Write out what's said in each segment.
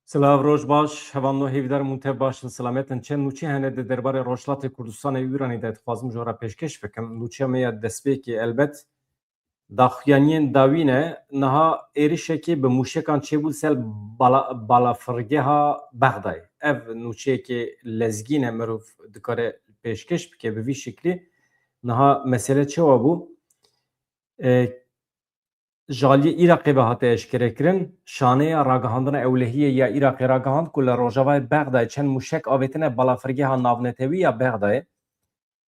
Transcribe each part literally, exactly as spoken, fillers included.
Silav, roj baş, hevalno hêvîdar im hûn tev baş in, selamet in. Çend nûçe hene di derbarê Rojhilatê Kurdistanê û Îranê de dixwazim ji we re pêşkêş bikim. Nûçeya me ya destpêkê elbet daxuyaniyên dawî ne. Niha êrişekê bi mûşekan çêbû li ser bala-, balafirgeha Bexdayê. Ev nûçeyekê lezgîn e, mirov dikare pêşkêş bike bi vî şiklî. Niha mesele çawa bû? E, ji aliyê Iraqê ve hate eşkerekirin, şaneya ragihandina ewlehiyê ya Iraqê ragihand ku li rojavayê Bexdayê çend mûşek avêtine balafirgeha navnetewî ya Bexdayê.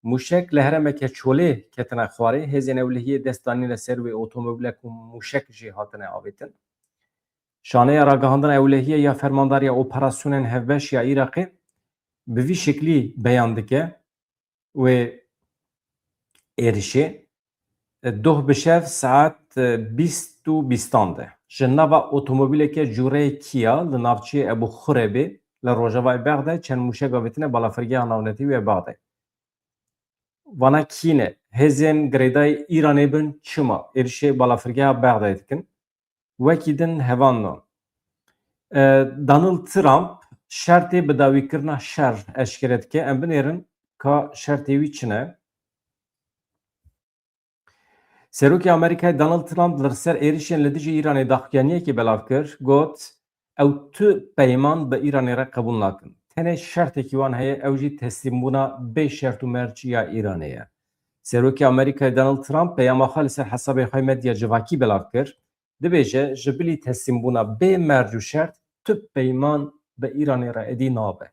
Mûşek li herêmeke Çolê ketine xwarê, hêzên ewlehiyê dest danîne ser wê otomobîlek û mûşek jî hatine avêtin. Şaneya ragihandina ewlehiyê ya Fermandariya Operasyonên Hevbeş ya Iraqê bi vî şiklî beyan dike wê êrişê, e, doh bi şev saet, e, bîst û bîstan de ji nava otomobîleke cûreyê Kia li navçeyê Ebû Xurebê li rojavayê Bexdayê çend mûşek avêtine balafirgeha navnetewî ya Bexdayê. Vana kî ne? Hêzên girêdayî Îranê bin, çima êrişê balafirgeha Bexdayê dikin? Wekî din hevalno. E, Donald Trump şertê bidawîkirina şer eşkere dike. Em binêrin ka şertê wî çi ne? Serokê Amerîkayê Donald Trump li ser êrişên li dijî Îranê daxuyaniyekê belav kir, got, ew tu peyman bi Îranê re qebûl nakin. Tenê şertekî wan heye, ew jî teslîmbûna bê şert û merc ya Îranê ye. Serokê Amerîkayê Donald Trump peyama xwe li ser hesabê xwe medya civakî belav kir. Dibêje, ji bilî teslîmbûna bê merc û şert tu peyman bi Îranê re êdî nabe.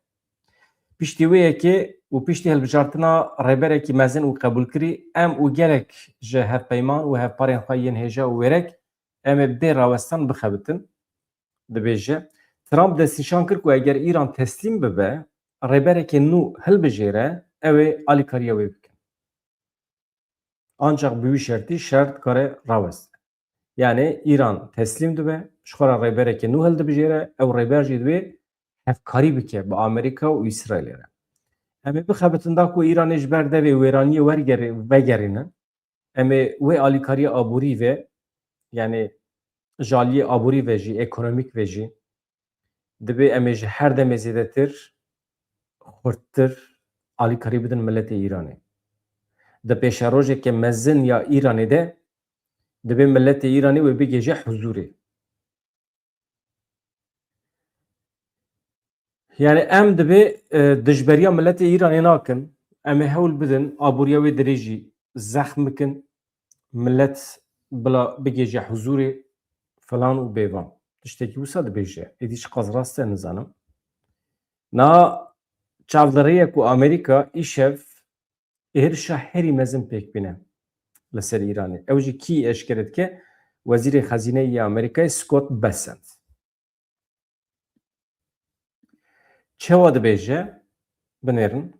Piştî wê yekê û piştî hilbijartina rêberekî mezin û qebûlkirî, em û gelek ji hevpeyman û hevparên xwe yên hêja û wêrek em ê bi bê rawestan bixebitin, dibêje. Trump destnîşan kir ku eger Îran teslîm bibe, rêberekê nû hilbijêre, ew ê alîkariya wê bikin. Ancaq bi wî şertî şer dikare raweste. Yanî Îran teslîm dibe, ji xwe re rêberekê nû hildibijêre, ew rêber jî divê hevkarî bike bi Amerîka û Îsraîlê re. Em ê bixebitin da ku Îranê ji ber devê wêraniyê wergerê-, vegerînin. Em ê wê alîkariya aborî ve, yanî ji aliyê aborî ve jî, ekonomîk ve jî, dibê em ê ji her demê zêdetir, xurttir alîkarî bidin miletê Îranê. Di pêşerojeke mezin ya Îranê de dibê miletê Îranê wê bigêje huzûrê. Yani em dibê, e, dijberiya miletê Îranê nakin. Em ê hewl bidin aboriya wê dirêjî zexm bikin. Milet bila bigêje huzûrê filan û bêvan. Tiştekî wisa dibêje. Êdî çiqas rast e nizanim. Na çavdêriyê ku Amerîka îşev êrişa herî mezin pêk bîne li ser Îranê. Ew jî kî eşkere dike? Wezîrê Xezîneyê yê Amerîkayê Scott Bessent. Çawa dibêje? Binêrin.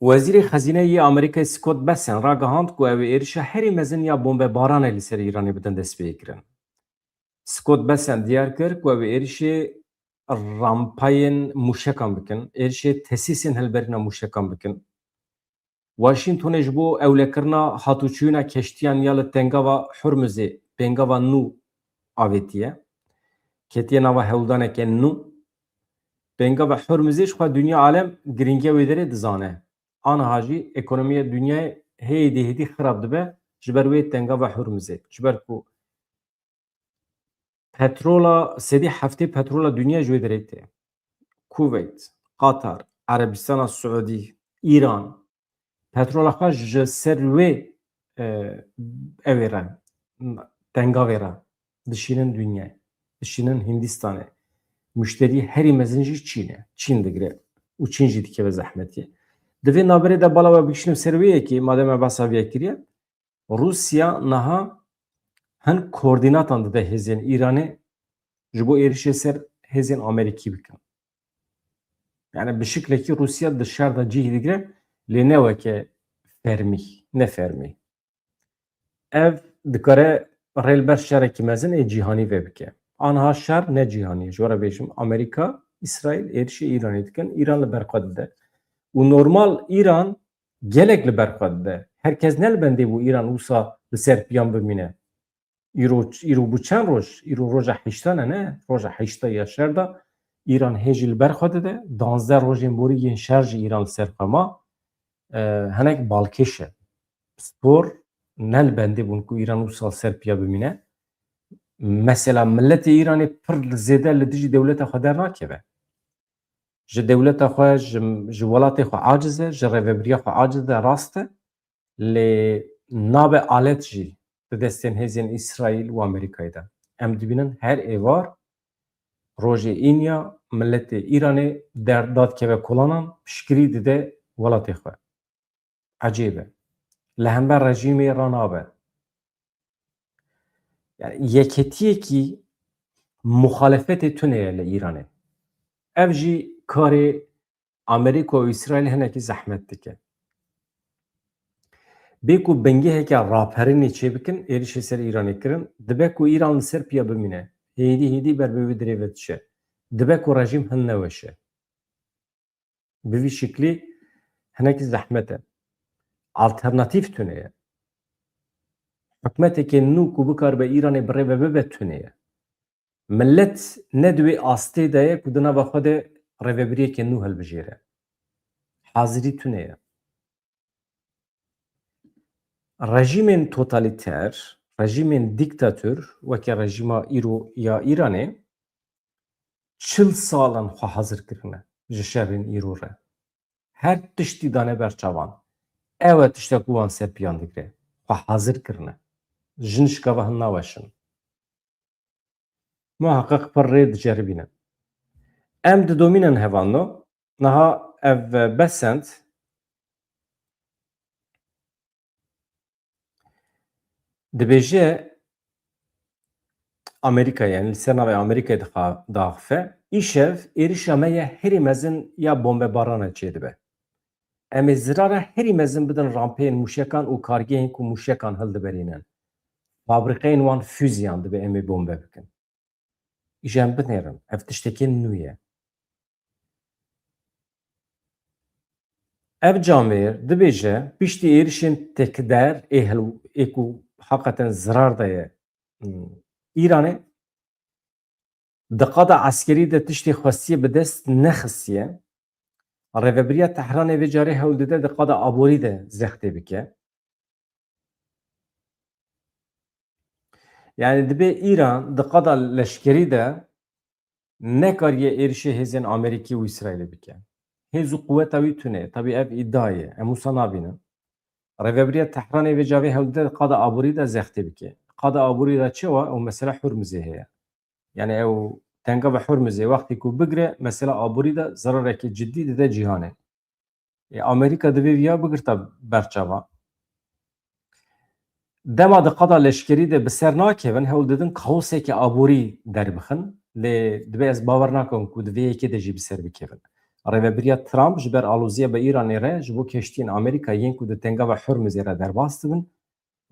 Wezîrê Xezîneyê yê Amerîkayê Scott Bessent ragihand ku ew ê êrişa herî mezin ya bombebaranê li ser Îranê bidin destpêkirin. Scott Bessent diyar kir ku ew ê êrişê rampayên mûşekan bikin, êrişê tesîsên hilberîna mûşekan bikin. Washingtonê ji bo ewlekirina hatûçûyîna keştiyan ya li Tengava Hurmuzê pêngava nû avêtiye. Ketiye nava hewldaneke nû. Pêngava Hurmuzê ji xwe dinya alem girîngiya wê derê dizane. Aniha jî ekonomiya dinyayê hêdî hêdî xirab dibe ji ber wê Tengava Hurmuzê. Ji ber ku petrola, sedî heftê petrola dinya ji wê derê tê. Kuveyt, Qatar, Erebistana Siûdî, Îran, petrola xwe ji ser wê, e, ewê re, tengavê re dişînin dinyayê, dişînin Hindistanê. Muşterî herî mezin jî Çîn e. Çîn digire û Çîn jî dikeve zehmetiyê. Di vê navberê de bala we bikişînim ser wê yekê, madem me behsa vê kiriye, Rûsya niha hin koordînatan dide hêzên Îranê ji bo êrişê ser hêzên Amerîkî bikin. Yani bi şiklekî Rûsya di şer de cihî digire, lê ne weke fermî, ne fermî. Ev dikare rê li ber şerekî mezin ê cîhanî vebike. Aniha şer ne cîhanî ye. Ji we re bêjim, Amerîka, Îsraîl êrişê Îranê dikin, Îran li ber xwe dide. Û normal Îran gelek li ber xwe dide. Her kes ne li bendê bû Îran wisa li ser piyan bimîne. Îro, îro bû çend roj? Îro roja heşta ne, ne? Roja heşta ya şer de Îran hê jî li ber xwe dide. Danzdeh rojên borî yên şer jî Îran li ser xwe ma. E, hinek balkêş e. Pispor ne li bendê bûn ku Îran wisa li ser piya bimîne. Mesela miletê Îranê pir zêde li dijî dewleta xwe dernakeve. Ji dewleta xwe, ji, ji welatê xwe aciz e, ji rêvebiriya xwe aciz e, rast e. Lê nabe alet jî di destên hêzên Îsraîl û Amerîkayê de. Em dibînin her êvar rojê înya miletê Îranê der dadikeve kolanan, piştgirî dide welatê xwe. Ecêb e. Li hember rejîmê ranabe. Yani yeketiyekî muxalefetê tune ye li Îranê. Ev jî karê Amerîka û Îsraîl hinekî zehmet dike. Bê ku bingeheke raperînê çêbikin, êrişê ser Îranê kirin, dibe ku Îran li ser piya bimîne. Hêdî hêdî ber bi wî dirê ve diçe. Dibe ku rejîm hin neweşe. Bi vî şiklî hinekî zehmet e. Alternatîf tune ye. Hikûmeteke nû ku bikaribe Îranê bi rê ve bibe tune ye. Milet ne di wê astê de ye ku di nava xwe de rêvebiriyeke nû hilbijêre. Hazirî tune ye. Rejîmên totalîter, rejîmên dîktatûr, weke rejîma îro ya Îranê, çil sal in xwe hazir kirine ji şerên îro re. Her tiştî dane ber çavan. Ew e tişta ku wan ser piyan digire. Xwe hazir kirine. Jin ji kava hin naweşin. Muheqeq pir rê diceribîne. Em didomînin hevalno. Niha ev Besent dibêje, Amerîka, yani li ser navê Amerîkayê dixa-, diaxife, îşev êrişa me ya herî mezin ya bombebarana çêdibe. Em ê zirara herî mezin bidin rampeyên mûşekan û kargehên ku mûşekan hildiberînin. Fabrîqeyên wan fûziyan dibe em ê bombe bikin. Îja em binêrin. Ev tiştekê nû ye. Ev camêr dibêje, piştî êrişên tekder ê hil-, ê ku heqeten zirar daye, hmm, Îranê, di qada eskerî de tiştê xwestiye bi dest nexistiye. Rêvebiriya Tehranê vê carê hewl dide di qada aborî de zextê bike. Yani dibe Îran di qada leşkerî de nekariye êrişê hêzên Amerîkî û Îsraîlê bike. Hêz û quweta wî tune ye. Tabî ev îdia ye. Em wisa nabînin. Rêvebiriya Tehranê vê carê hewl dide di qada aborî de zextê bike. Qada aborî de çi wa? Ew mesela Hurmizê heye. Yani ew tenga ve Hurmizê wextê ku bigire, mesela aborî de zerarekî cidî dide cîhanê. E, Amerîka divê viya bigirta ber çavan. Dema di qada leşkerî de bi ser nakevin, hewl didin kaoseke aborî derbixin. Lê dibe ez bawer nakim ku di vê yekê de jî bi ser bikevin. Rêvebiriya Trump ji ber aloziya bi Îranê re ji bo keştiyên Amerîka yên ku di tenga ve Hurmizê re derbas dibin,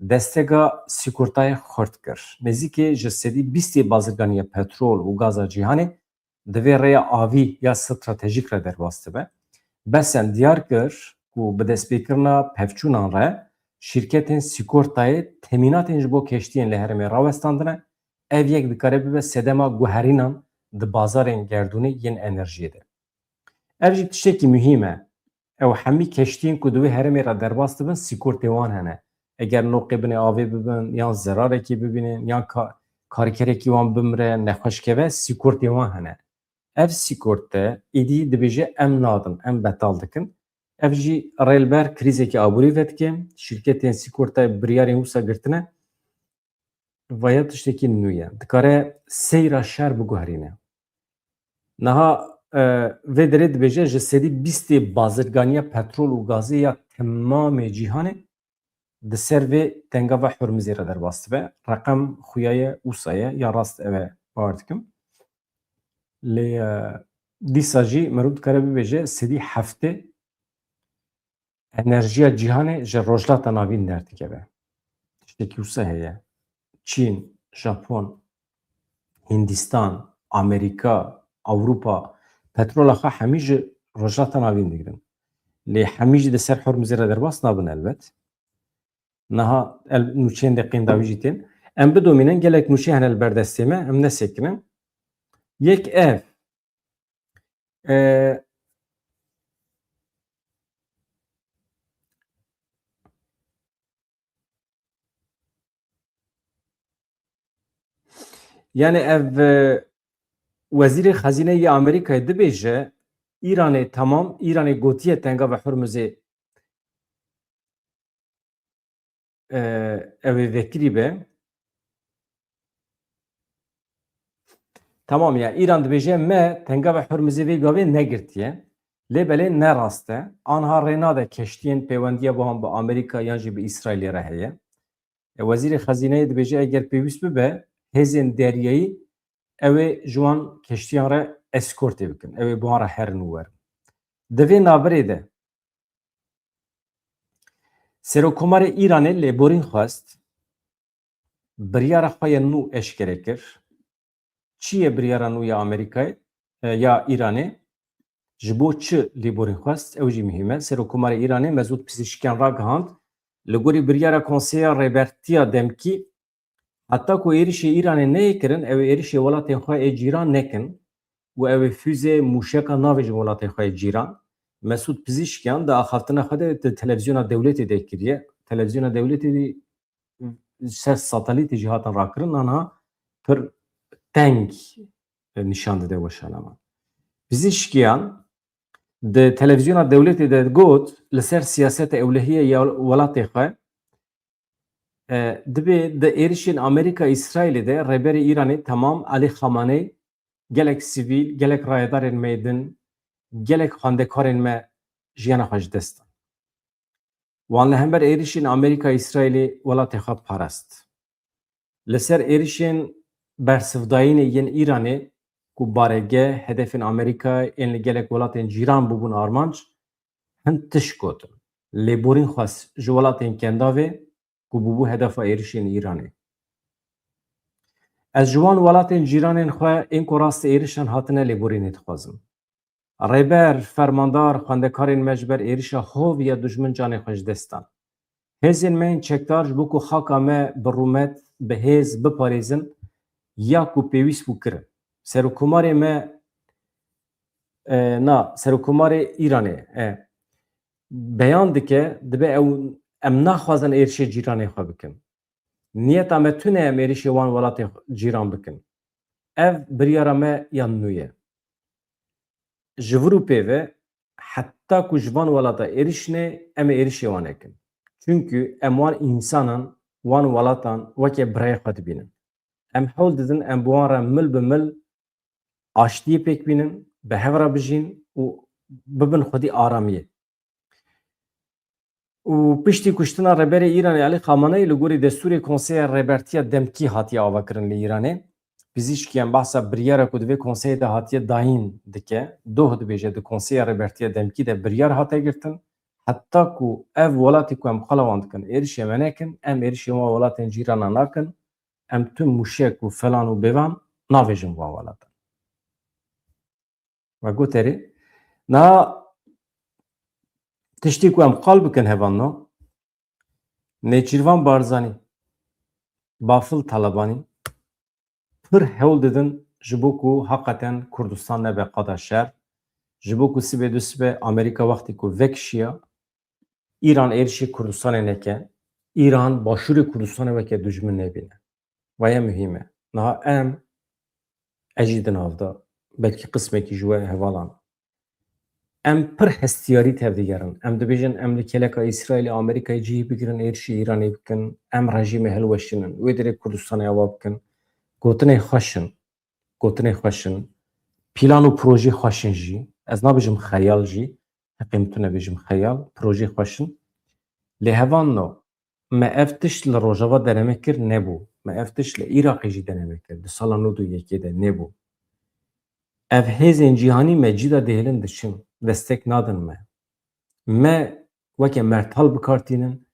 destega sîkortayê xurt kir. Nêzîkî ji sedî bîstê bazirganiya petrol û gaza cîhanê di vê rêya avî ya stratejîk re derbas dibe. Besent diyar kir ku bi destpêkirina pevçûnan re şîrketên sîkortayê temînatên ji bo keştiyên li herêmê rawestandine. Ev yek dikare bibe sedema guherînan di bazarên gerdûnê yên enerjiyê de. Ev jî tiştekî muhîm e. Ew hemî keştiyên ku di wê herêmê re derbas dibin, sîkortê wan hene. Eger noqê binê avê bibin, yan zerarekî bibînin, yan ka-, karkerekî wan bimire, nexweş keve, sîkortê wan hene. Ev sîkorte êdî dibêje, em nadin, em betal dikin. Ev jî rê li ber krîzeke aborî vedike. Şîrketên sîkortayê biryarên wisa girtine. Vaya tiştekî nû ye. Dikare seyra şer biguherîne. Niha, e, vê derê dibêje, ji sedî bîstê bazirganiya petrol û gazê ya temamê cîhanê di ser vê tenga ve Hurmizê re derbas dibe. Reqem xuya ye, wisa ye, ya rast ev e, bawer dikim. Lê, e, dîsa jî mirov dikare bibêje, sedî heftê enerjiya cîhanê ji Rojhilata Navîn derdikeve. Tiştekî wisa heye. Çîn, Japon, Hindistan, Amerîka, Ewropa, petrola xwe hemî ji Rojhilata Navîn digirin. Lê hemî jî di ser Hormuzê re derbas nabin elbet. Niha el-, nûçeyên deqên dawî jî tên. Em bidomînin, gelek mûşê hene li ber destê me, em nesekinin. Yek ev. E, Yani ev, e, Wezîrê Xezîneyê yê Amerîkayê dibêje, Îranê temam, Îranê gotiye Tengava Hurmuzê, e, ew ê vekirî be. Tamam ya, Îran dibêje me Tengava Hurmuzê vê gavê negirtiye. Lê belê ne rast e. Anha rê nade keştiyên pêwendiya buhan bi Amerîka yan jî bi Îsraîlê re heye. E, Wezîrê Xezîneyê dibêje, eger pêwîst bibe, hêzên deryayî ew ê ji wan keştiyan re eskortê bikin. Ew ê bi wan re herin û werin. Di vê navberê de Serokkomarê Îranê lêborîn xwest, biryara xwe ya nû eşkere kir. Çi ye biryara nû ya Amerîkayê, e, ya Îranê? Ji bo çi lêborîn xwest? Ew jî muhîm e. Serokkomarê Îranê Mesûd Pizîşkiyan ragihand, li gorî biryara Konseya Rêbertiya Demkî, heta ku êrişê Îranê neyê kirin, ew ê êrişê welatên xwe ê cîran nekin û ew ê fûzê, mûşeka navêjin welatên xwe ê cîran. Mesûd Pizîşkiyan di axaftina xwe de di televîzyona dewletê de kiriye. Televîzyona dewletê de ser satelîtê jî hatin rakirin, anha pir teng nîşan dide weşana wan. Pizîşkiyan di televîzyona dewletê de got, li ser siyaseta ewlehiyê ya welatê xwe, e, dibê di êrişên Amerîka-Îsraîlê de Rêberê Îranê temam Elî Xamaney gelek sivîl, gelek rayedarên me yê din, gelek xwendekarên me jiyana xwe ji dest dan. Wan li hember êrişên Amerîka-Îsraîlê welatê xwe parast. Li ser êrişên bersivdayînê yên Îranê ku baregeh, hedefên Amerîkayê ên li gelek welatên cîran bûbûn armanc, hin tişt gotin. Lêborîn xwest ji welatên Kendavê ku bûbû hedefa êrişên Îranê. Ez ji wan welatên cîranên xwe ên ku rastî êrişan hatine lêborînê dixwazim. Rêber, fermandar, xwendekarên me ji ber êrişa hov ya dijmin canê xwe ji dest dan. Hêzên me yên çekdar ji bo ku xaka me bi rûmet, bi hêz biparêzin, ya ku pêwîst bû kirin. Serokkomarê me, e, na, Serokkomarê Îranê, e, beyan dike, dibe ew, em naxwazin êrişê cîranê xwe bikin. Niyeta me tune em êrişê wan welatên cîran bikin. Ev biryara me ya nû ye. Ji vir û pê ve heta ku ji van welata êrişine, em ê êrişê wan nekin. Çunkî em wan însanan, wan welatan weke birayê xwe dibînin. Em hewl didin em bi wan re mil bi mil aştiyê pêk bînin, bi hev re bijîn û bibin xwedî aramiyê. Û piştî kuştina Rêberê Îranê Elî Xamaneyî li gorî destûrê Konseya Rêbertiya Demkî hatiye avakirin li Îranê. Pizîşkiyan behsa biryara ku di vê konseyê de hatiye dayîn dike. Doh dibêje, di Konseya Rêbertiya Demkî de biryar hate girtin. Heta ku ev welatê ku em qala wan dikin, êrişê me nekin, em êrişê wan welatên cîrana nakin, em tu mûşek û felan û bêvan navêjin wan welatan. Me got erê. Niha tiştê ku em qal bikin hevalno, Nêçîrvan Barzanî, Bafil Talebanî pir hewl didin ji bo ku heqeten Kurdistan nebe qada şer, ji bo ku sibê du sibe Amerîka wextê ku vekişiya, Îran êrişê Kurdistanê neke, Îran Başûrê Kurdistanê weke dijmin nebîne. Vaya muhîm e. Niha em, ez jî di nav de, belkî qismekî ji we hevalan, em pir hestiyarî tevdigerin. Em dibêjin, em li keleka Îsraîlê, Amerîkayê cihê bigirin, êrişî Îranê bikin, em rejîmê hilweşînin, wê derê Kurdistanê ava bikin. Gotinê xweş in. Gotinê xweş in. Pîlan û projê xweş in jî. Ez nabêjim xeyal jî. Heqê min tune bêjim xeyal. Projê xweş in. Lê hevalno, me ev tişt li Rojava deneme kir, nebû. Me ev tişt li Iraqê jî deneme kir. Di sala nod û yekê de nebû. Ev hêzên cîhanî me cî de dihêlin diçin. Destek nadin me. Me weke mertal bi kar tînin,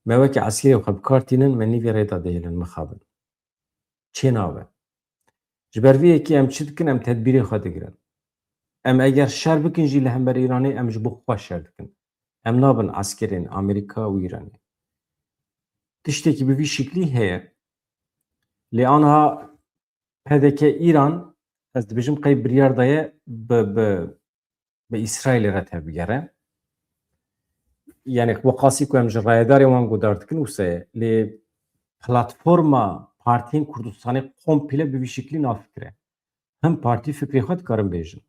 me weke eskerê xwe bi kar tînin, me nîvê rê de dihêlin, mixabin. Çê nabe. Ji ber vê yekê em çi dikin? Em tedbîrê xwe digirin. Em eger şer bikin jî li hember Îranê, em ji bo xwe şer dikin. Em nabin eskerên Amerîka û Îranê. Tiştekî bi vî şiklî heye. Lê anha P D K Îran, ez dibêjim qey biryar daye bi, bi, bi Îsraîlê re tevbigere. Yani weqasî ku em ji rayedarê wan guhdar dikin wisa ye. Lê platforma partiyên Kurdistanê komple bi vî şiklî nafikire. Him partî fikrê xwe dikarin bêjin.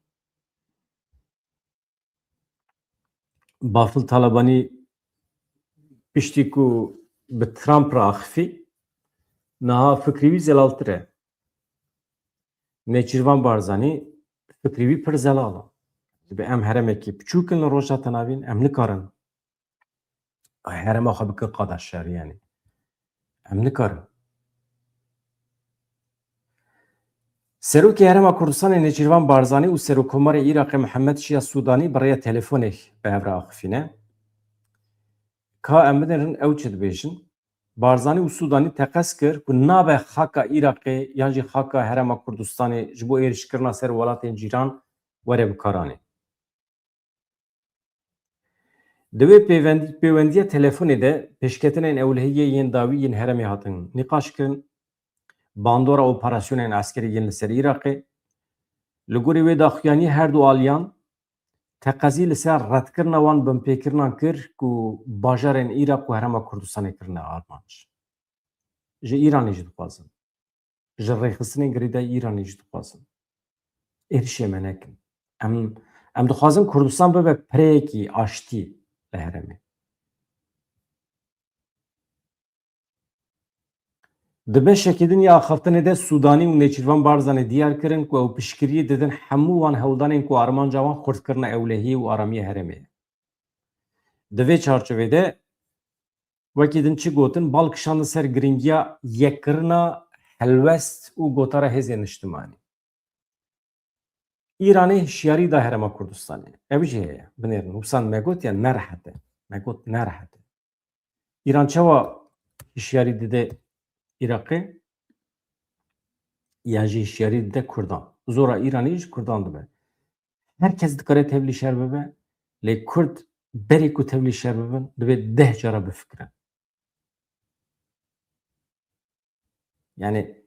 Bafil Talebanî piştî ku bi Trump re axifî, niha fikrî wî zelaltir e. Nêçîrvan Barzanî fikrî wî pir zelal e. Dibe em herêmekî piçûk in li Rojhilata Navîn, em nikarin herêma xwe bikin qada şer, yani. Em nikarin. Serokê Herêma Kurdistanê Nêçîrvan Barzanî û Serokkomarê Iraqê Mihemed Şiya Sûdanî bi rêya telefonê bi hev re axifîne. Ka em bidinrin ew çi dibêjin? Barzanî û Sûdanî teqez kir ku nabe xaka Iraqê yan jî xaka Herêma Kurdistanê ji bo êrişkirina ser welatên cîran were bikaranê. Di wê pêwendî-, pêwendiya telefonê de pêşketinên ewlehiyê yên dawî yên herêmê hatin nîqaş kirin, bandora operasyonên eskerî yên li ser Iraqê. Li gorî wê daxuyaniyê her du aliyan teqezî li ser redkirina wan binpêkirinan kir ku bajarên Iraq û Herêma Kurdistanê kirine armanc. Ji Îranê jî dixwazin. Ji rêxistinên girêdayî Îranê jî dixwazin êrişê me nekin. Em, em dixwazin Kurdistan bibe pireyekî aştî li herêmê. Di beşekî din ya axaftinê de Sûdanî û Nêçîrvan Barzanî diyar kirin ku ew piştgiriyê didin hemû wan hewldanên ku armanca wan xurtkirina ewlehiyê û aramiya herêmê ye. Di vê çarçovê de wekî din çi gotin, bal kişandin ser girîngiya yekkirina helwest û gotara hêzên niştimanî. Îranê hişyarî da Herêma Kurdistanê. Ew jî heye. Binêrin. Wisa me got ya nerehet e. Me got nerehet e. Îran çawa hişyarî dide Iraqê? Yan jî hişyarî dide Kurdan. Zora Îranê ji Kurdan dibe. Her kes dikare tevlî şer bibe, lê Kurd berê ku tevlî şer bibin, divê deh cara bifikirin. Yani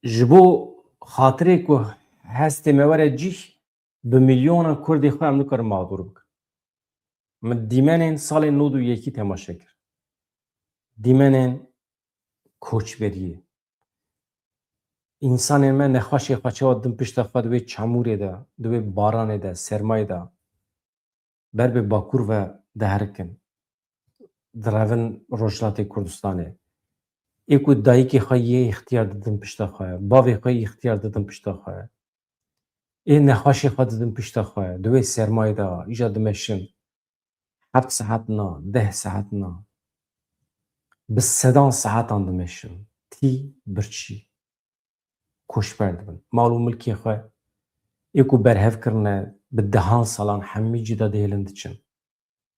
ji bo xatirê ku hestê me were cih, bi milyonan Kurdê xwe em nikarin mağdur bikin. Min dîmenên salên nod û yekî temaşe kir. Dîmenên koçberiyê. Însanên me nexweşê xwe çawa din pişta xwe di wê çamûrê de, di wê baranê de, sermayê de ber bi Bakur ve diherikin, direvin Rojhilatê Kurdistanê. Ê ku dayikê xwe yê îxtiyar didin pişta xwe, bavê xwe yê îxtiyar didin pişta xwe. Ê nexweşê xwe didin pişta xwe, di wê sermayê de, îja dimeşin. Heft saet na, deh saet na. Bi sedan saetan dimeşin. Tî, birçî. Koçber dibin. Mal û milkê xwe ê ku berhev kirine, bi dehan salan hemî cî de dihêlin diçin.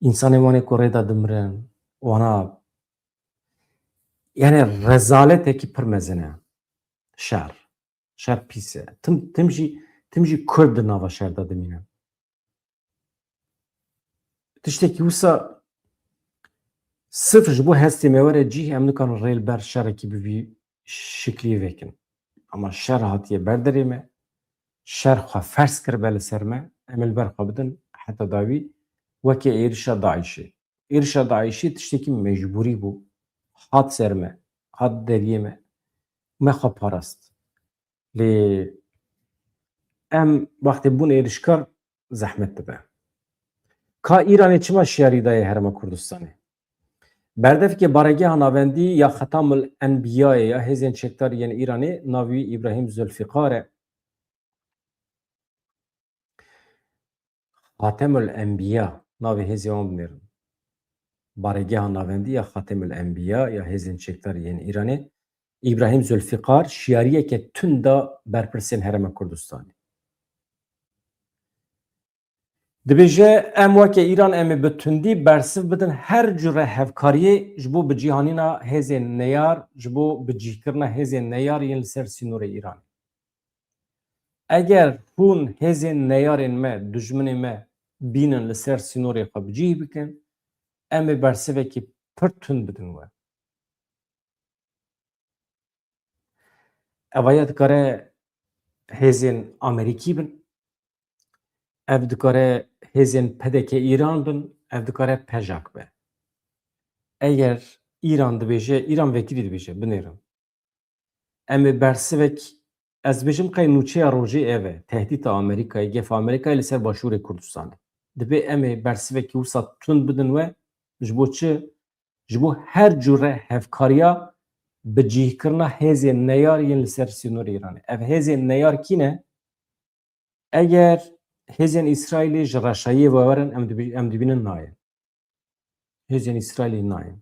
Însanên wan ê ku rê de dimirin, wana, yani rezaletekî pir mezin e. Şer. Şer pîs e. Tim, tim jî, tim jî Kurd di nava şer de dimîne. Tiştekî wisa sifr ji bo hestê me were cîh, em nikarin rê li ber şerekî bi vî şikliyê vekin. Ama şer hatiye ber derê me, şer xwe ferz kiribe li ser me, em ê li ber xwe bidin heta dawî, weke êrişa DAIŞê. Êrişa DAIŞê tiştekî mecbûrî bû. Hat ser me, hat deriyê me. Me xwe parast. Lê em wextê bûn êrişkar zehmet dibe. Ka Îranê çima şiyarî daye Herêma Kurdistanê? Berdevkê Baregeha Navendî ya Xetamul Enbiyayê ya Hêzên Çekdar yên Îranê navê wî Îbrahîm Zulfîqar e. Xatemul Enbiya, navê hêzê wan binêrin. Baregeha Navendî ya Xatemul Enbiya ya Hêzên Çekdar yên Îranê, Îbrahîm Zulfîqar şiyariyeke tund da berpirsên Herêma Kurdistanê. Dibêje, em weke Îran em ê bi tundî bersiv bidin her cure hevkariyê ji bo bicîhanîna hêzên neyar, ji bo bicîhkirina hêzên neyar yên li ser sînorê Îranê. Eger hûn hêzên neyarên me, dijminê me bînin li ser sînorê xwe bicîh bikin, em ê bersivekî pir tund bidin we. Evaya dikare hêzên Amerîkî bin, ev dikare hêzên P D K Îran bin, ev dikare PJAK be. Eger Îran dibêje, Îran vekirî dibêje, binêrin. Em ê bersivek, ez dibêjim qey nûçeya rojê ev e, tehdîta Amerîkayê, gefa Amerîkayê li ser Başûrê Kurdistanê. Dibê em ê bersivekî wisa tund bidin we, ji bo çi? Ji bo her cure hevkariya bicihkirina hêzên neyar yên li ser sînorê Îranê. Ev hêzên neyar kî ne? Eger hêzên Îsraîlê ji Reşayê ve werin, em dibi-, em dibînin nayên. Hêzên Îsraîlê nayên.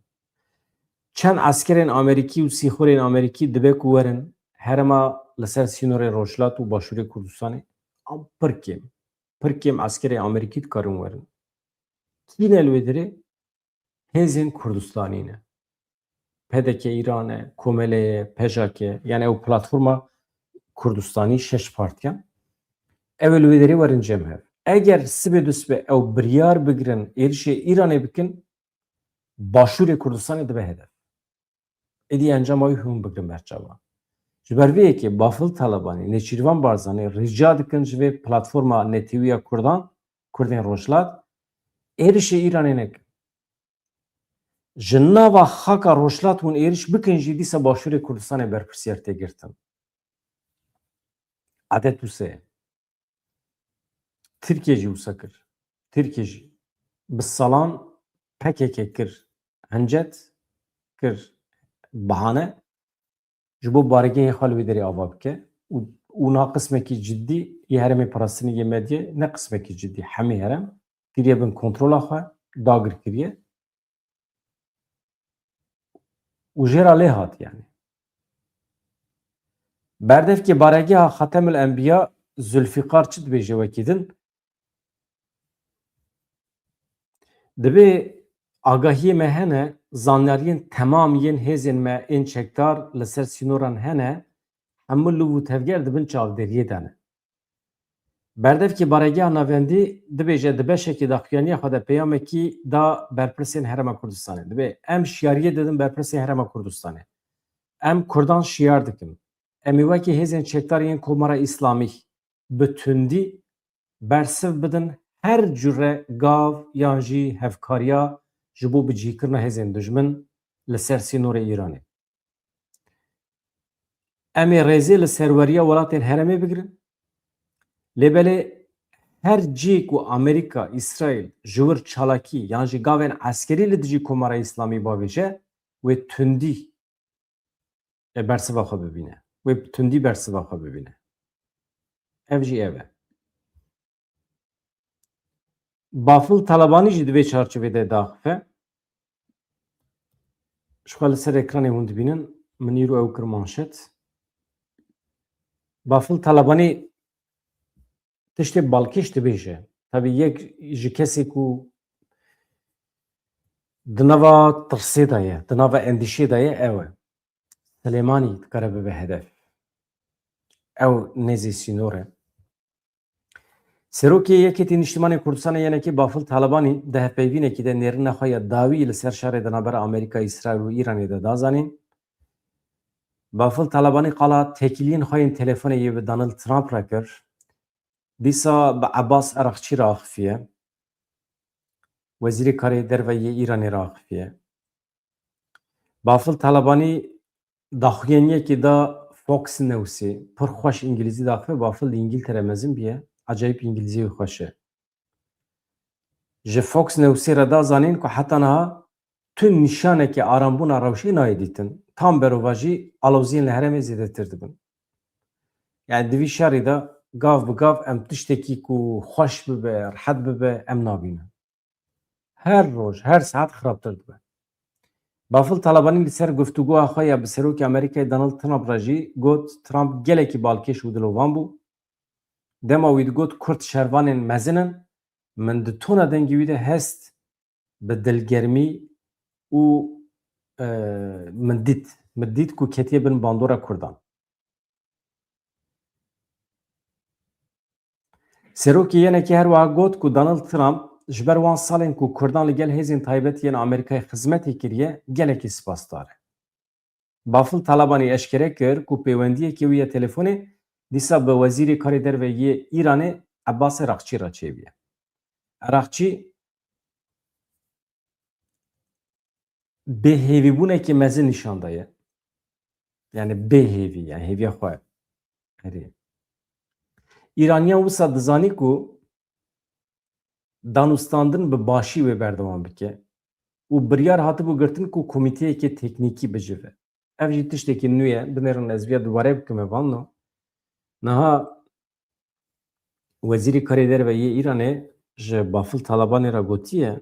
Çend eskerên Amerîkî û sîxorên Amerîkî dibe ku werin herêma li ser sînorê Rojhilat û Başûrê Kurdistanê, am pir kêm, pir kêm eskerê Amerîkî dikarin werin. Kî ne li wê derê? Hêzên Kurdistanî ne. P D K Îran e, Komele ye, PJAK e, yani ew platforma Kurdistanî şeş partiyan. Ew ê li wê derê werin cem hev. Eger sibê du sibê ew biryar bigirin, êrişê Îranê bikin, Başûrê Kurdistanê dibe hedef. Êdî encama wî hûn bigirin ber çavan. Ji ber vê yekê Bafil Talebanî, Nêçîrvan Barzanî rica dikin ji vê platforma netewîya Kurdan, Kurdên Rojhilat, êrişê Îranê nekin. Ji nava xaka Rojhilat hûn êriş bikin jî dîsa Başûrê Kurdistanê berpirsiyar tê girtin. Adet wisa ye. Tirkiye jî wisa kir. Tirkiye jî bi salan P K K kir hincet, kir bahane, ji bo baregehê xwe li wê derê ava bike û, û na qismekî cidî yê herêmê parastinê yê medyê, ne qismekî cidî, hemî herêm kiriye bin kontrola xwe, dagir kiriye û jê re lê hat yani. Berdevkê baregeha Xatemil Enbiya Zulfîqar çi dibêje wekî din? Dibê agahiyê me hene, zanyariyên temam yên hêzên me ên çekdar li ser sînoran hene, hemû liv û tevger di bin çavdêriyê de ne. Berdevkê Baregeha Navendî dibêje, di beşekî daxuyaniya xwe de peyamekî da berpirsên Herêma Kurdistanê. Dibê em şiyariyê didin berpirsên Herêma Kurdistanê. Em Kurdan şiyar dikin. Em ê wekî hêzên çekdar yên Komara Îslamî bi tundî bersiv bidin her cure gav yan jî hevkariya ji bo bicihkirina hêzên dijmin li ser sînorê Îranê. Em ê rêzê li serweriya welatên herêmê bigirin. Lê belê her cî ku Amerîka, Îsraîl ji wir çalakî yan jî gavên eskerî li dijî Komara Îslamî bavêje, wê tundî e, bersiva xwe bibîne. Wê bi tundî bersiva xwe bibîne. Ev jî ev e. Bafil Talebanî jî di vê çarçovê de daxife. Ji xwe li ser ekranê hûn dibînin. Min îro ew kir manşet. Bafil Talebanî tiştê balkêş dibêje. Tabî yek ji kesê ku di nava tirsê de ye, di nava endîşê de ye, ew e. Silêmanî dikare bibe hedef. Ew nêzî sînor e. Serokê Yekêtî Niştimanê Kurdistanê yenekê Bafil Talebanî di hevpeyvînekî de nêrîna xwe ya dawî li ser şerê di navbera Amerîka, Îsraîl û Îranê de da zanîn. Bafil Talebanî qala têkiliyên xwe yên telefonê yê bi Donald Trump re kir. Dîsa bi Ebas Eraqçî re axifiye. Wezîrê Karê Derve yê Îranê re axifiye. Bafil Talebanî daxuyaniyekê da Fox Newsê. Pir xweş îngilîzî daxife, Bafil li Îngiltere mezin bûye. Ecayîb îngilîzî wî xweş e. Ji Fox Newsê re da zanîn ku heta niha tu nîşaneke arambûna rewşê nayê dîtin. Tam berovajî aloziyên li herêmê zêdetir dibin. Yani di vî şerî de gav bi gav em tiştekî ku xweş bibe, rehet bibe, em nabînin. Her roj, her saet xirabtir dibe. Bafil Talebanî li ser guftûgoya xwe ya bi Serokê Amerîkayê Donald Trump re jî got, Trump gelekî balkêş û dilovan bû. Dema wî digot, Kurd şervanên mezin in, min di tona dengê wî de hest bi dilgermî û, e, min dît, min dît ku ketiye bin bandora Kurdan. Serokê yenekê her wiha got ku Donald Trump ji ber wan salên ku Kurdan li gel hêzên taybet yên Amerîkayê xizmetê kiriye, gelekî spasdar e. Bafil Talabanî eşkere kir ku pêwendiyekî wî ya telefonê dîsa bi Wezîrê Karê Derve yê Îranê Ebbasê Raxçî re çêbûye. Raxçî bêhêvîbûnekê mezin nîşan daye. Yani bêhêvî, yani hêviya xwe. Erê. Îraniyan wisa dizanî ku danûstandin bi başî wê berdewam bike û biryar hatibû girtin ku komîteyekê teknîkî bicive. Ev jî tiştekî nû ye. Binêrin ez viya dubare bikime vanno. Niha Wezîrê Karê Derve yê Îranê ji Bafil Talabanê re gotiye,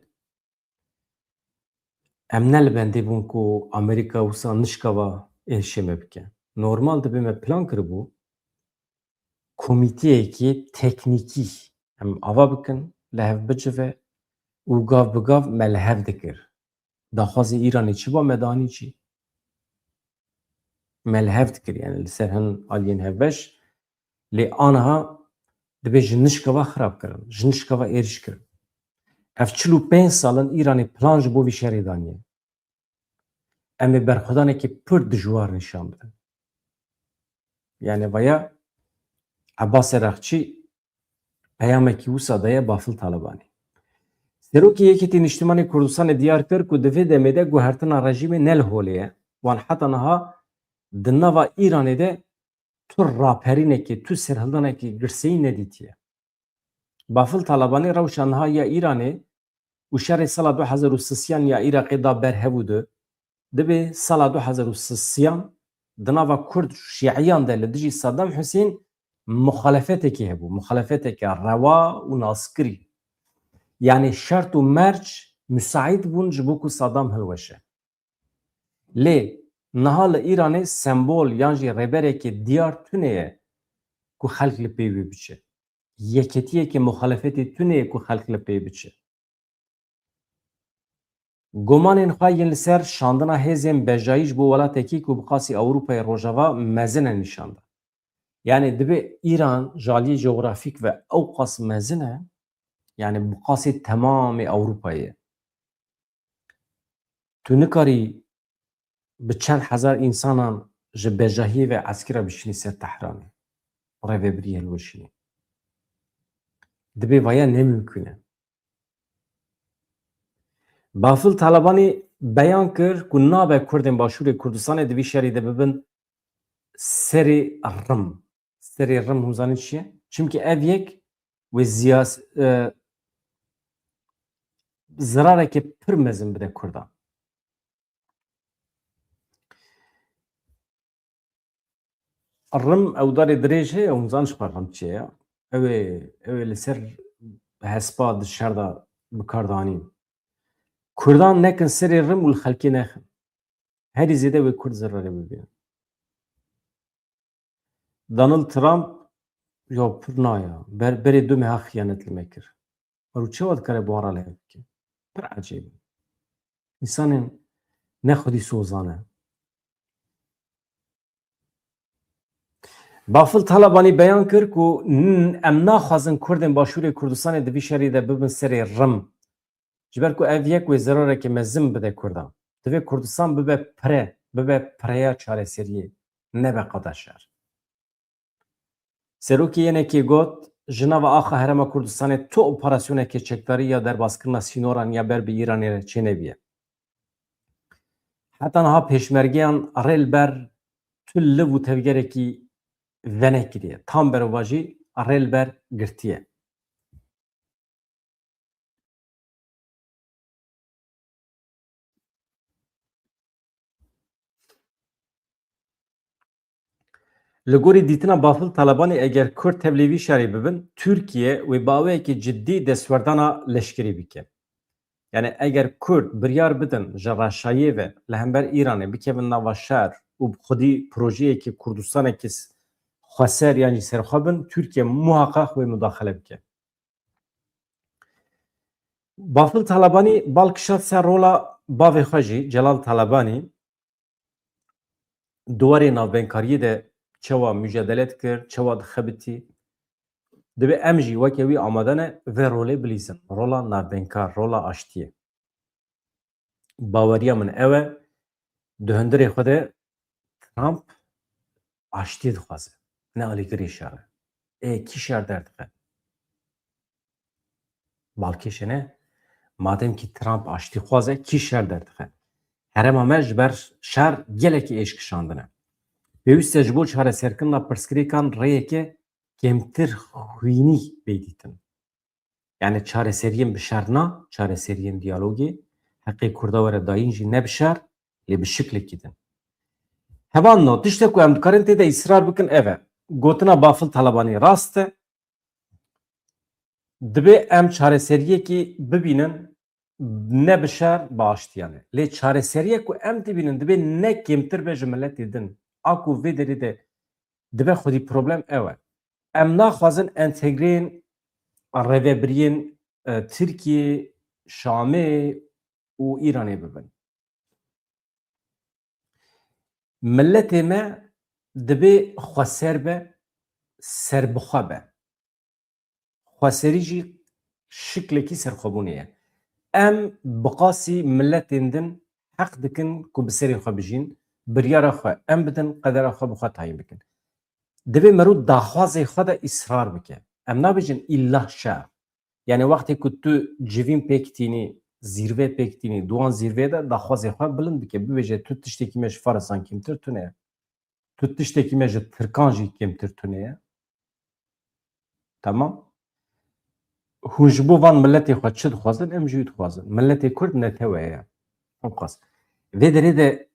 em ne li bendê bûn ku Amerîka wisa nişkava êrişê me bike. Normal dibe me plan kiribû, komîteyekî teknîkî em ava bikin, li hev bicive û gav bi gav me li hev dikir. Daxwazê Îranê çi ba me danî çi? Me li hev dikir, yani li ser hin aliyên hevbeş. Lê aniha dibê ji nişkava xirab kirin, ji nişkava êriş kirin. Ev çil û pênc sal in Îranê plan ji bo vî şerê daniye. Em ê berxwedanekî pir dijwar nîşan bidin. Yani vaya Ebbas Erakçî peyamekî wisa daye Bafil Talabanî. Serokê Yekîtî Niştimanê Kurdistanê diyar kir ku di vê demê de guhertina rejîmê ne li holê ye. Wan heta niha di nava Îranê de tu raperînekê, tu serhildanekî girseyî nedîtiye. Bafil Talabanî rewşa niha ya Îranê û şerê sala du hezar û sisiyan ya Iraqê da ber hev û du, dibê sala du hezar û sisiyan di nava Kurd û Şîiyan de li dijî Saddam Husên muxalefetekê hebû, muxalefeteke rewa û naskirî. Yanî şert û merc musaîd bûn ji bo ku Saddam hilweşe. Lê niha li Îranê sembol yan jî rêberekê diyar tune ye ku xelk li pê wî biçe. Yeketiyeke muxalefetê tune ye ku xelk li pê biçe. Gumanên xwe yên li ser şandina hêzên bejayî ji bo welatekî ku bi qasî Ewropayê Rojava mezin e nîşan da. Yanî dibe Îran ji aliyê cografîk ve ew qas mezin e, yanî bi qasî temamê Ewropayê ye. Tu nikarî bi çend hezar însanan ji bejahiyê ve eskira bişînî ser Tehranê, rêvebirî hilweşînî. Dibê vaya ne mimkûn e. Bafil Talabanî beyan kir ku nabe Kurdên Başûrê Kurdistanê di vî şerî de bibin serê rim. Serê rim hûn zanîn çi ye? Çimkî ev yek wê ziyas-, e, zirareke pir mezin bide Kurdan. Rim ewdarê dirêj heye, hûn zan ji xwe rim çi ye ya. Ew ê, ew ê li ser hespa di şer de bi kar danîn. Kurdan nekin serê rim û li xelkê nexin. Herî zêde wê Kurd zirarê bibînin. Donald Trump, ya pir naya. Ber, berê du meha xiyanet li me kir. Ero çawa dikare bi wan re lê bike? Pir ecêb e. Însanên ne xwedî sozan e. Bafil Talabanî beyan kir ku n-, em naxwazin Kurdên Başûrê Kurdistanê di vî şerî de bibin serê rim. Ji ber ku ev yek wê zirareke mezin bide Kurdan. Divê Kurdistan bibe pire, bibe pireya çareseriyê, nebe qada şer. Serokê yenekê got, ji nava axa Herêma Kurdistanê tu operasyoneke çekdarî ya derbaskirina sînoran ya ber bi Îranê re çênebiye. Heta niha pêşmergeyan rê li ber tu liv û tevgerekî venekiriye. Tam berovajî rê li ber girtiye. Li gorî dîtina Bafil Talabanê eger Kurd tevlî vî şerê bibin, Tirkiye wê bi awayekî cidî destwerdana leşkerî bike. Yani eger Kurd biryar bidin ji reşayê ve li hember Îranê bikevin nava şer û bi xwedî projeyekî Kurdistanekî s-, xweser yan jî serxwe bin, Tirkiye muhaqeq wê mudaxele bike. Bafil Talabanî bal kişand ser rola bavê xwe jî, Celal Talabanî, di warê navbenkariyê de çawa mujadele dikir, çawa dixebitî. Divê em jî weke wî amade ne vê rolê bilîzin. Rola navbenkar, rola aştiyê. Baweriya min ew e, di hundirê xwe de Trump aştiyê dixwaze. Ne alîgirê şer e. Ê kî şer derdixe? Balkêş e ne? Madem kî Trump aştîxwaz e, kî şer derdixe? Herêma me ji ber şer gelekî êş kişandine. Pêwîst e ji bo çareserkirina pirsgirêkan rêyeke kêmtir xwînî bê dîtin. Yani çareseriyên bi şer na, çareseriyên diyalogê, heqê Kurda were dayîn jî ne bi şer, lê bi şiklekî din. Hevalno, tiştek ku em dikarin tê de îsrar bikin ev e. Gotina Bafil Talebanî rast e. Dibê em çareseriyekî bibînin, ne bi şer, bi aştiyane. Lê çareseriyek ku em dibînin, dibê ne kêmtir be ji miletê din. A ku vê derê de dibe xwedî problem ew e. Em naxwazin entegreyên rêvebiriyên, e, Tirkiyê, Şamê û Îranê bibin. Miletê me dibê xweser be, serbixwe be. Xweserî jî şiklekî serxwebûnê ye. Em bi qasî miletên din heq dikin ku bi serê xwe bijîn, biryara xwe em bidin, qedera xwe bi xwe tayîn bikin. Divê merû daxwazê xwe de îsrar bike. Em nabêjin îlla şer. Yani wextê ku tu civîn pêk tînî, zîrve pêk tînî, di wan zîrveyê de daxwazê xwe bilind bike. Bibêje tu tiştekî me ji farisan kêmtir tune ye. Tu tiştekî me ji tirkan jî kêmtir tune ye. Tamam. Hûn ji bo van miletê xwe çi dixwazin? Em jî wî dixwazin. Miletê Kurd netewe ye. Ew qas. Vê derê de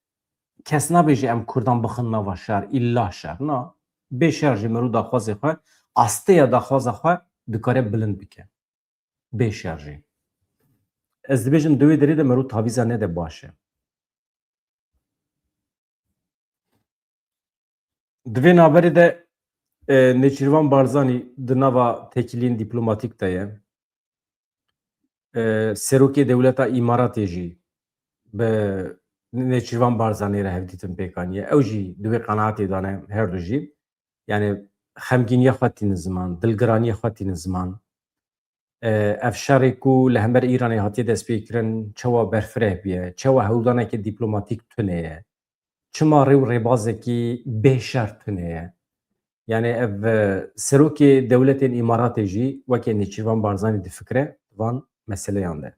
kes nabêje em Kurdan bixin nava şer, îlla şer. Na. Bê şer jî merû daxwazê xwe, asteya daxwaza xwe dikare bilind bike. Bê şer jî. Ez dibêjim di wê derê de merû tavîza nede baş e. Di vê navberê de, e, Nêçîrvan Barzanî di nava têkiliyên dîplomatîk de ye. E, serokê dewleta Îmaratê jî bi Nêçîrvan Barzanî re hevdîtin pêk aniye. Ew jî di wê qenaetê de ne, her du jî. Yani xemgîniya xwe tînin ziman, dilgiraniya xwe tînin ziman. E, ev şerê ku li hember Îranê hatiye destpêkirin, çawa berfireh bûye, çawa hewldaneke dîplomatîk tune ye, çima rê û rêbazekî bê şer tune ye. Yani ev, e, serokê dewletên Îmaratê jî weke Nêçîrvan Barzanî difikire van meseleyan de.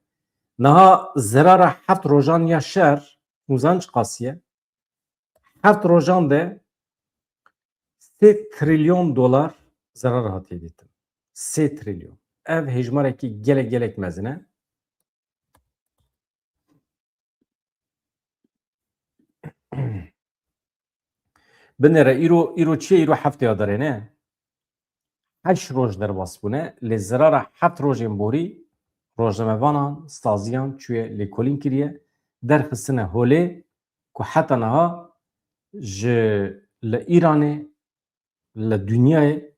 Niha zerara heft rojan ya şer, hûn zan çiqas ye? Heft rojan de sê trilyon dolar zerar hatiye dîtin. Sê trilyon. Ev hêjmarekî gelek, gelek mezin e. Binêre, îro, îro çi ye? Îro heftê Adarê ne? Heşt roj derbas bûne, lê zirara heft rojên borî rojnamevanan, saziyan çûye lêkolîn kiriye, derxistine holê ku heta niha ji li Îranê, li dinyayê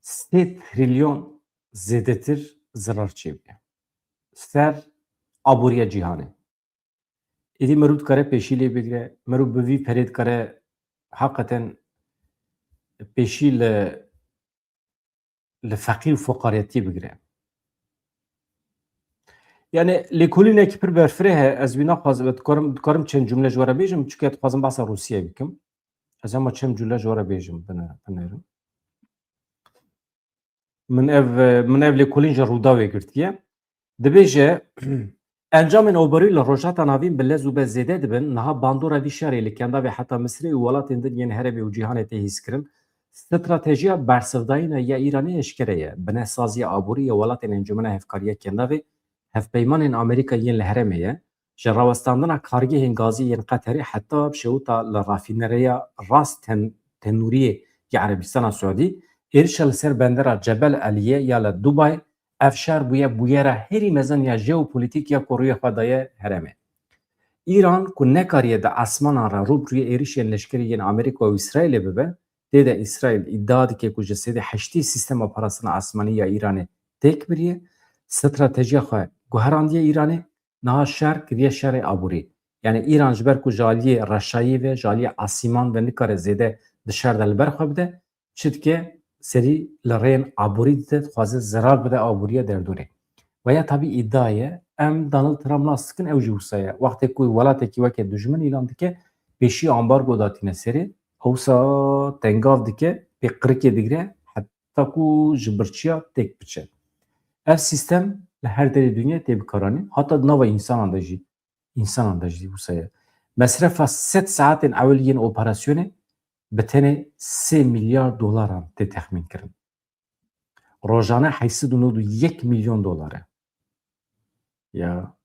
sê trilyon zêdetir zirar çêbûye ser aboriya cîhanê. Êdî merû dikare pêşî lê bigire, merû bi vî perê dikare heqeten pêşî li, li feqîr û foqariyetiyê bigire. Yani lêkolînekî pir berfireh e, ez wî naxwazim, ez dikarim, dikarim çend cumle ji we re bêjim, çunke dixwazim behsa Rûsiyeyê bikim. Ez hema çend cumle ji we re bêjim, bine-, binêrim. Min ev, min ev lêkolîn ji Rûdawê girtiye. Dibêje, encamên oberî li Rojhilata Navîn bi lez û bez zêde dibin, niha bandora vî şerê li Kendavê heta Misirê û welatên din yên herêmê û cîhanê tê hîskirin. Stratejiya bersivdayîna ya Îranê eşkere ye. Binesaziya aborî ya welatên Encûmena Hevkariya Kendavê, hevpeymanên Amerîka yên li herêmê ye. Ji rawestandina kargehên gazî yên Qeterê heta bi şewita li rafînereya Ras Ten-, Tenûriyê ya Erebistana Siûdî, êrişa li ser bendera Cebel Eliyê ya li Dubayê, ev şer bûye bûyera herî mezin ya jeopolîtîk ya ku rûyê xwe daye herêmê. Îran ku nekariye di esmanan re rû bi rûyê êrişên leşkerî yên Amerîka û Îsraîlê bibe, tê de Îsraîl îdia dike ku ji sêdê heştê sîstema parastina esmanî ya Îranê têk biriye, stratejiya xwe guherandiye Îranê, niha şer kiriye şerê aborî. Yani Îran ji ber ku ji aliyê reşayî ve, ji aliyê asîman ve nikare zêde di şer de li ber xwe bide, çi dike, serî li rêyên aborî dide, dixwaze zerar bide aboriya derdorê. Ve ya tabî îdia ye, em Donald Trump nas dikin, ew jî wisa ye. Wextê ku welatekî weke dijmin îlan dike, pêşî ambargo datîne serê, ewsa tengav dike, pê qirikê digre, heta ku ji birçiya têk biçe. Ev sîstem li her derê dinyayê tê bikaranîn, heta di nava însanan de jî, însanan de jî wisa ye. Mesrefa sed saetên ewil yên operasyonê bi tenê sê milyar dolaran tê texmîn kirin. Rojane heyt sed û nod û yek milyon dolar e. Ya.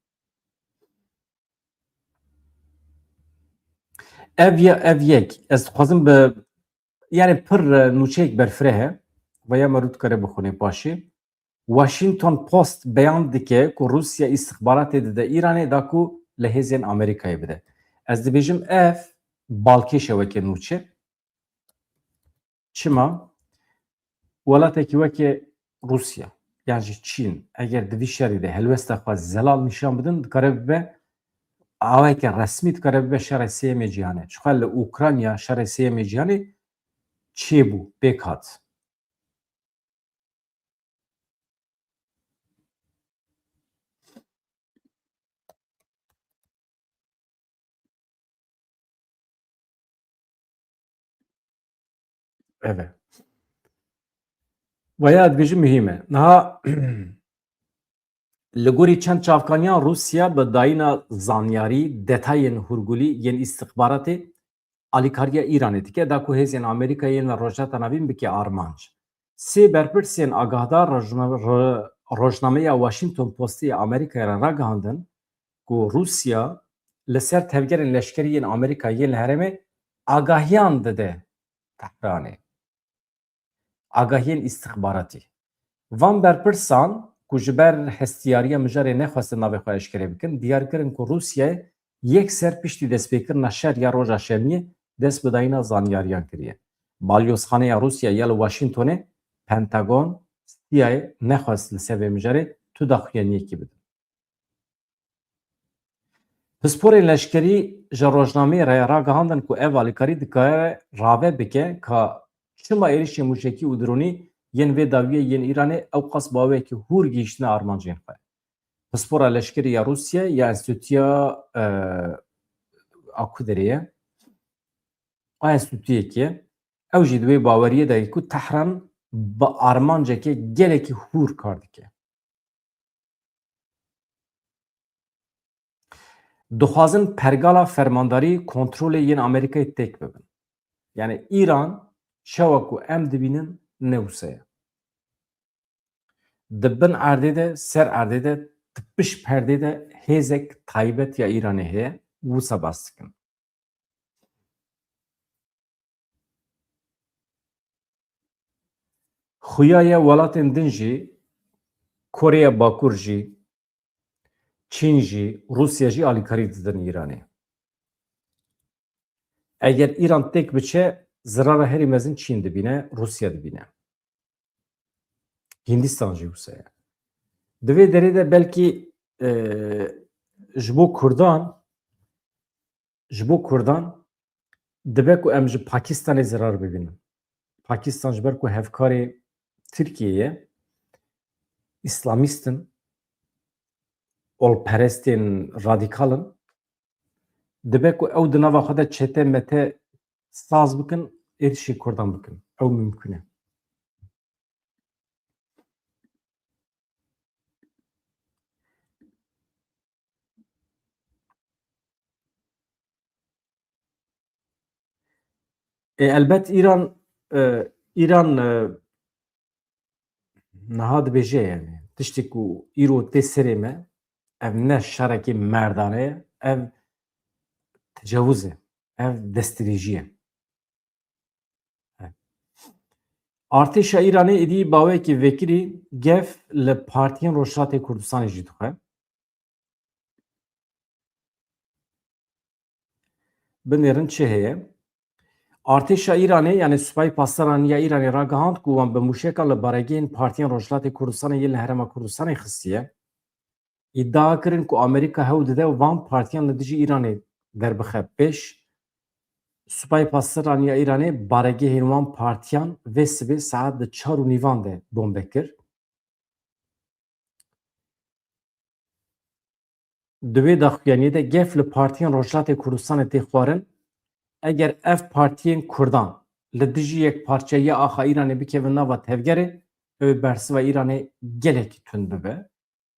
Ev ya, ev yek. Ez dixwazim bi, yani pir, e, nûçeyek berfireh e. Ve ya me rû dikare bixwîne paşê. Washington Post beyan dike ku Rûsya îstixbaratê dide Îranê da ku li hêzên Amerîkayê bide. Ez dibêjim ev balkêş e weke nûçe. Çima? Welatekî weke Rûsya yan jî Çîn eger di vî şerî de helwesta xwe zelal nîşan bidin, dikare bibe awayeke resmî, dikare bibe şerê sêyemê cîhanê. Çiqa li Ukrayna şerê sêyemê cîhanê çêbû, pêk hat. Eve. Vaya dibêjim muhîm e. Niha li gorî çend çavkaniyan Rûsya bi dayîna zanyarî, detayên hûrgulî yên îstixbaratê alîkariya Îranê dike, da ku hêzên Amerîkayê yên li Rojhilata Navîn bike armanc. Sê berpirsên agahdar rojna-, ro-, rojnameya Washington Postê ya Amerîkayê re ragihandin ku Rûsya li ser tevgerên leşkerî yên Amerîka yên li herêmê agahiyan dide Tehranê. Agahiyên îstixbaratî. Van berpirsan ku ji ber hestiyariya mijarê nexwestin navê xwe eşkere bikin, diyar kirin ku Rûsya yek ser piştî destpêkirina şer ya roja şemiyê dest bi dayîna zanyariyan kiriye. Balyozxaneya Rûsya ya li Washingtonê, Pentagon, C I A nexwest li ser vê mijarê tu daxuyaniyekî bidin. Pisporên leşkerî ji rojnameyê re ragihandin ku ev alîkarî dikare rave bike ka çima êrişên mûşekî û dronî yên vê dawiyê yên Îranê ewqas bi awayekî hûr gihîştine armancên xwe. Pispora leşkerî ya Rûsya ya Enstîtuya, e, a ku derê ye? A enstîtuyekê ye. Ew jî di wê baweriyê de ye ku Tehran bi armanceke gelekî hûr kar dike. Dixwazin pergala fermandarî kontrolê yên Amerîkayê têk bibin. Yani Îran çawa ku em dibînin ne wisa ye. Di bin erdê de, ser erdê de, di pişt perdê de hêzek taybet ya Îranê heye, wisa bas dikin. Xuya ye welatên din jî, Koreya Bakur jî, Çîn jî, Rûsya jî alîkarî didin Îranê. Eger Îran têk biçe, zirara herî mezin Çîn dibîne, Rûsya dibîne. Hindistan jî wisa ye. Di vê derê de belkî, e, ji bo Kurdan, ji bo Kurdan dibe ku em ji Pakistanê zirar bibînin. Pakistan ji ber ku hevkarê Tirkiyê ye, îslamîst in, olperestên radîkal in, dibe ku ew di nava xwe de çete mete saz bikin, êrişên Kurdan bikin. Ew mimkun e. E, elbet Îran, e, Îran, e, niha dibêje, yani, tiştê ku îro tê serê me, ev ne şerekê merdane ye, ev tecawuz e, ev destdirêjî ye. Artêşa Îranê êdî baweyekî vekirî gef li partiyên Rojhilatê Kurdistanê jî dixwe. Binêrin çi heye? Artêşa Îranê, yani Supayê Pasdaran ya Îranê ragihand ku wan bi mûşekan li baregehên partiyên Rojhilatê Kurdistanê yên li Herêma Kurdistanê xistiye. Îdia kirin ku Amerîka hewl dide van partiyan li dijî Îranê derbixe pêş. Supayê Pasdaran ya Îranê baregehên wan partiyan vê sibê saet di çar û nîvan de bombe kir. Di wê daxuyaniyê de gef li partiyên Rojhilatê Kurdistanê tê xwarin eger ev partiyên Kurdan li dijî yekparçeyiya axa Îranê bikevin nava tevgerê, ew ê bersiva Îranê gelekî tund bibe.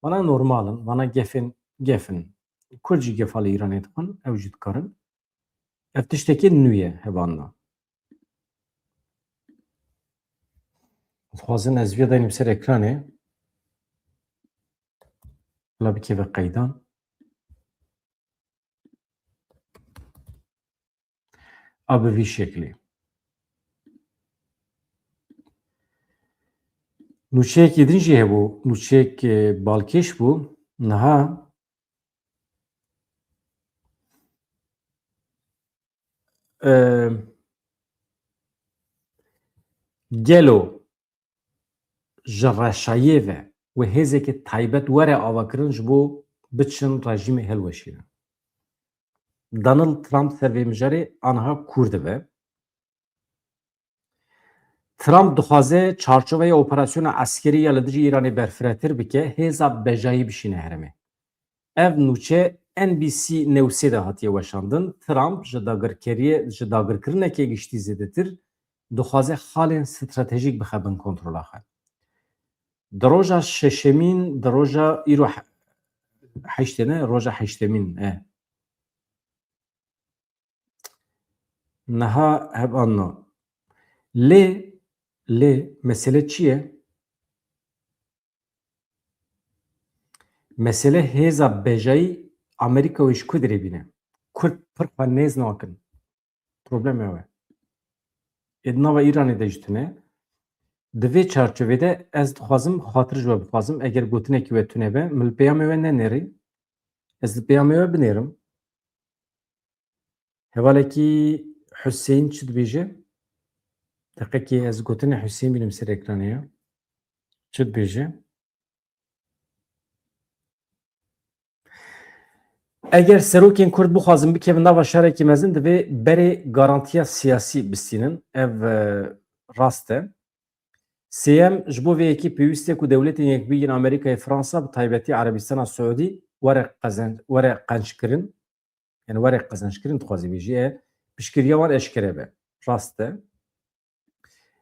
Vana normal in, vana gefên gef in. Kurd jî gefa li Îranê dixwin, ew jî dikarin. Ev tiştekî nû ye hevalna. Dixwazin ez vê daynim ser ekranê. Bila bikeve qeydan. A bi vî şeklî. Nûçeyekî din jî hebû, nûçeyek, e, balkêş bû. Niha, e, gelo ji reşayê ve wê hêzeke taybet were avakirin ji bo biçin rejîmê hilweşînin. Donald Trump ser vê mijarê aniha kûr dibe. Trump dixwaze çarçoveya operasyona eskerî ya li dijî Îranê berfirehtir bike, hêza bejayî bişîne herêmê. Ev nûçe N B C Newsê de hatiye weşandin. Trump ji dagirkeriyê, ji dagirkirineke giştî zêdetir dixwaze xalên stratejîk bixe bin kontrola xwe. Di roja şeşemîn, di roja îro he-, heştê ne, roja heştemîn, e. Niha hev anna. Lê, lê mesele çi ye? Mesele hêza bejayî Amerîka wê ji ku dirê bîne? Kurd pir xwe nêz nakin. Problem ew e. Ê di nava Îranê de jî tune. Di vê çarçovê de ez dixwazim xatir ji we bixwazim, eger gotinekî we tune be, min li peyamê we nenêrî. Ez li peyamê we binêrim. Hevalekî Huseyîn çi dibêje? Deqekê ez gotinê Huseyîn bînim ser ekranê ya. Çi dibêje? Eger serokên Kurd bixwazin bikevin nava şerekî mezin, divê berê garantiya siyasî bistînin. Ev, e, rast e. Sêyem, ji bo vê yekê pêwîst e ku Dewletên Yekbûyî yên Amerîkayê, Fransa, bi taybetî Erebistana Siûdî were qezen-, were qenckirin. Yani were qezençkirin dixwaze bêjî, e, piştgiriya wan eşkere be. Rast e.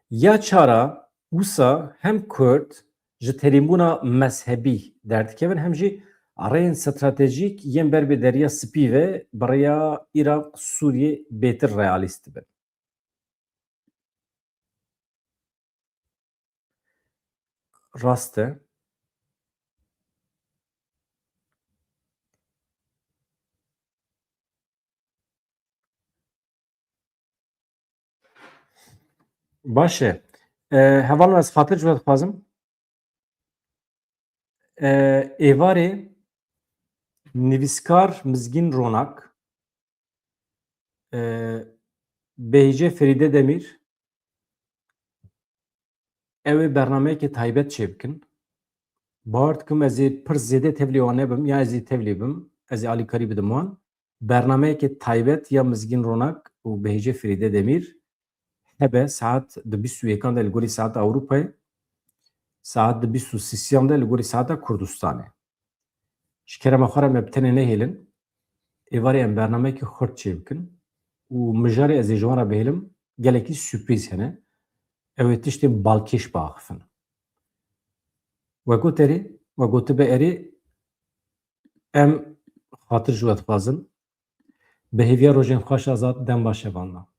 Ya çara wisa hem Kurd ji terînbûna mezhebî derdikevin, hem jî rêyên stratejîk yên ber bi Derya Spî ve bi rêya Iraq, Sûriyê bêtir realîst dibin. Rast e. Baş e. E, hevalno, ez xatir ji we dixwazim. E, êvarê nivîskar Mizgîn Ronak, e, Behîce Ferîde Demîr, ew ê bernameyeke taybet çêbikin. Bawer dikim ez ê pir zêde tevlî wan nebim, ya ez ê tevlî bim, ez ê alîkarî bidim wan. Bernameyeke taybet ya Mizgîn Ronak û Behîce Ferîde Demîr hebe saet di bîst û yekan de li gorî saeta Ewropayê, saet di bîst û sisiyan de li gorî saeta Kurdistanê. Ji kerema xwe re me bi tenê nehêlin, êvarê em bernameyeke xurt çêbikin û mijarê ez ê ji wan re bihêlim, gelekî sürprîz hene. Ew ê tiştên balkêş biaxifin. We got erê, we gotibe erê, em xatir ji we dixwazin. Bi hêviya rojên xweş, Azad, dem baş hevalna.